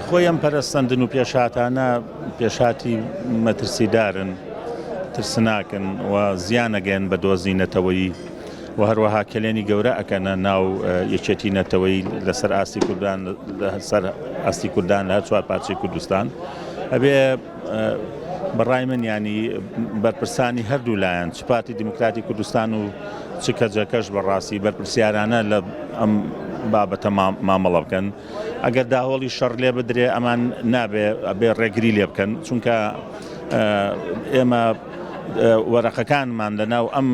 خۆی ئەم پەرەسەندن و پێشهاتانە پێشهاتی مەترسیدارن، ترسناکن و زیان ئەگەیەن بە دۆزی نەتەوەیی و هەروەها کەلێنی گەورە ئەکەنە ناو یەکێتی نەتەوەیی لەسەر ئاستی کوردان لەسەر ئاستی کوردان لە هەر چوار پارچەی کوردستان ئەبێ بەڕای من ینی بەرپرسانی هەردوو لایەن چ پارتی دیموکراتی کوردستان و چ کەجەکەش بەڕاستی بەرپرسیارانە لە ئەم بابەتە مامەڵە بکەن ئەگەر داهۆڵی شەڕ لێ بدرێ ئەمان نابێ ئەبێ ڕێگری لێ بکەن چونکە ئێمە وەرەقەکانمان لە ناو ئەم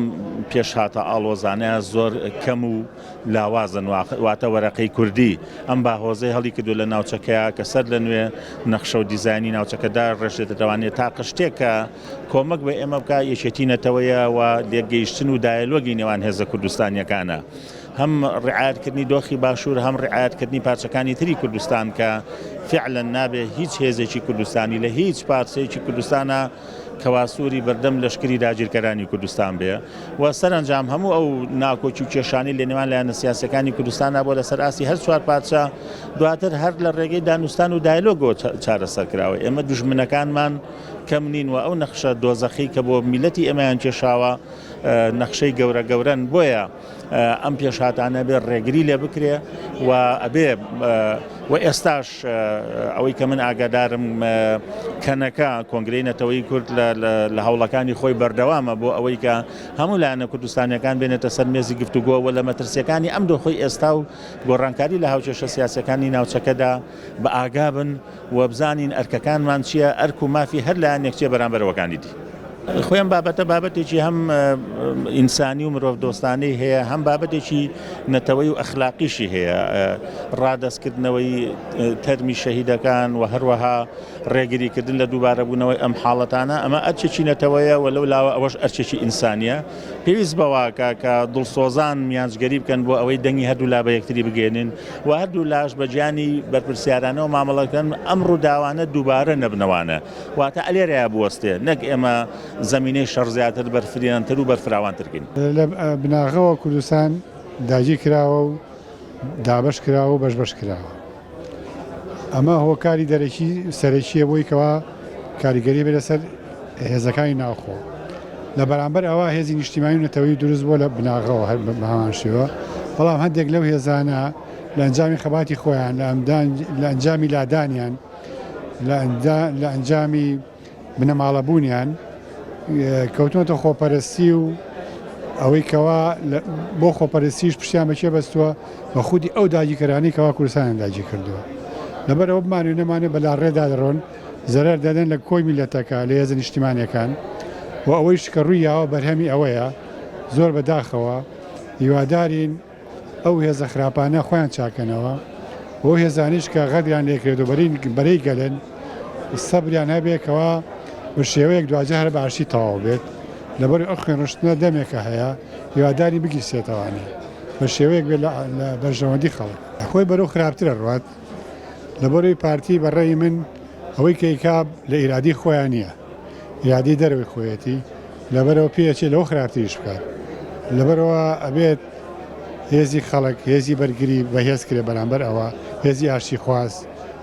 پێشهاتە ئاڵۆزانەیە زۆر کەم و لاوازن واتە وەرەقەی کوردی ئەم باهۆزەی هەڵی کردو لە ناوچەکەیە کە سەر لە نوێ نەخشە و دیزایانی ناوچەکەدا ڕێژێتە دەوانێت تاقە شتێک کە کۆمەک بە ئێمە بکە یەکێتی نەتەوەیە و لێکگەیشتن و دایەلۆگی نێوان هێزە کوردستانیەکانە. هەم ڕعایەتکردنی دۆخی باشوور هەم ڕعایەتکردنی پارچەکانی تری کوردستان کە فعلا نابێ هیچ هێزێکی کوردستانی لە هیچ پارچەیەکی کوردستانە کەواسووری بەردەم لەشکری داگیرکەرانی کوردستان بێ و سەرەنجام هەموو ئەو ناکۆکی و کێشانەی لە نێوان لایەنە سیاسیەکانی کوردستاندا بۆ لەسەر ئاستی هەر چوار پارچە دواتر هەر لە ڕێگەی دانوستان و دایلۆگەوە چارەسەر کراوە ئێمە دوژمنەکانمان کەم نین و ئەو نەخشە دۆزەخی کە بۆ میلەتی ئێمەیان کێشاوە نەخشەی گەورە گەورەن بۆیە ئەم پێشهاتانە بێ ڕێگری لێ بکرێ و ئەبێ و ئێستاش ئەوەی کە من ئاگادارم کەنەکە کۆنگرەی نەتەوەی کورد لە هەوڵەکانی خۆی بەردەوامە بۆ ئەوەی کە هەموو لایەنە کوردستانیەکان بێنێتە سەر مێزی گفتوگۆ و لە مەترسیەکانی ئەم دۆخی ئێستا و گۆڕانکاری لە هاوکێشە سیاسەکانی ناوچەکەدا بە ئاگا بن و بزانین ئەرکەکانمان چییە، ئەرک و مافی هەر لایەنێک چییە بەرامبەر ئەوەکانی دی. خۆی ئەم بابەتە بابەتێکی هەم ئینسانی و مرۆڤدۆستانەی هەیە، هەم بابەتێکی نەتەوەیی و ئەخلاقیشی هەیە. ڕادەستکردنەوەی تەرمی شەهیدەکان و هەروەها ڕێگریکردن لە دووبارەبوونەوەی ئەم حاڵەتانە، ئەمە ئەرکێکی نەتەوەیە و لەو لاوە ئەوەش ئەرکێکی ئینسانییە. پێویست بەوەکە کە دڵسۆزان میانجگەری بکەن بۆ ئەوەی دەنگی هەردوولا بە یەکتری بگەێنن و هەردوو لاش بە گیانی بەرپرسیارانەوە مامەڵە بکەن ئەم ڕووداوانە دووبارە نەبنەوانە واتە ئەلێرەیە بوەستێ نەک ئێمە زەمینەی شەڕ زیاتر بەرفرێنتر و بەرفراوانتر کەین. لە بناغەوە کوردستان داگیر کراوە و دابەش کراوە و بەش بەش کراوە. ئەمە هۆکاری دەرەکی سەرەکیە بۆی کەوا کاریگەری بێت لەسەر هێزەکانی ناوخۆ. لە بەرامبەر ئەوە هێزی نیشتیمانی و نەتەوەیی دروست بووە لە بناغەوە هەر بە هەمان شێوە، بەڵام هەندێک لەو هێزانە لە ئەنجامی خەباتی خۆیان، لە ئەنجامی لادانیان، لە ئەنجامی بنەماڵەبوونیان کەوتونەتە خۆپەرستی و ئەوەی کەوا بۆ خۆپەرستیش پشتیان بەکێ بەستووە بە خودی ئەو داگیرکەرانەی کەوا کوردستانیان داگیر کردووە لەبەر ئەوە بمانەوێ نەمانەوێ بە لاڕێدا دەڕۆن زەرەر دەدەن لە کۆی میللەتەکە لە هێزە نیشتیمانیەکان و ئەوەیش کە ڕووی یاوە بەرهەمی ئەوەیە زۆر بەداخەوە هیوادارین ئەو هێزە خراپانە خۆیان چاکەنەوە و ئەو هێزانیش کە غەدریان لێکرێت و بەرەی گەلن سەبریان هەبێ کەوا بە شێوەیەک دواجار هەر بە ئاشتی تەواو بێت لەبەر ئەو خوێنڕشتنە دەمێکە هەیە هیواداری بگیرسێتەوانێ بە شێوەیەک بێت لە بەرژەوەندی خەڵک. خۆی بەرەو خراپتر ئەڕوات لەبەرەی پارتی بە ڕەئی من ئەوەی کە ئەیکا لە ئیرادەی خۆیان نییە ئیرادەی دەرەوەی خۆیەتی لەبەرەوە پێیەچێ لەوە خراپتریش بکات لەبەرەوە ئەبێت هێزی خەڵک هێزی بەرگری بەهێز کرێ بەرامبەر ئەوە هێزی ئاشتیخواز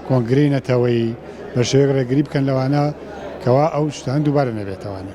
کۆنگرەی نەتەوەیی بە شێوەیەک ڕێگری بکەن لەوانە کەوا ئەو شتان دووبارە نەبێتەوانێ.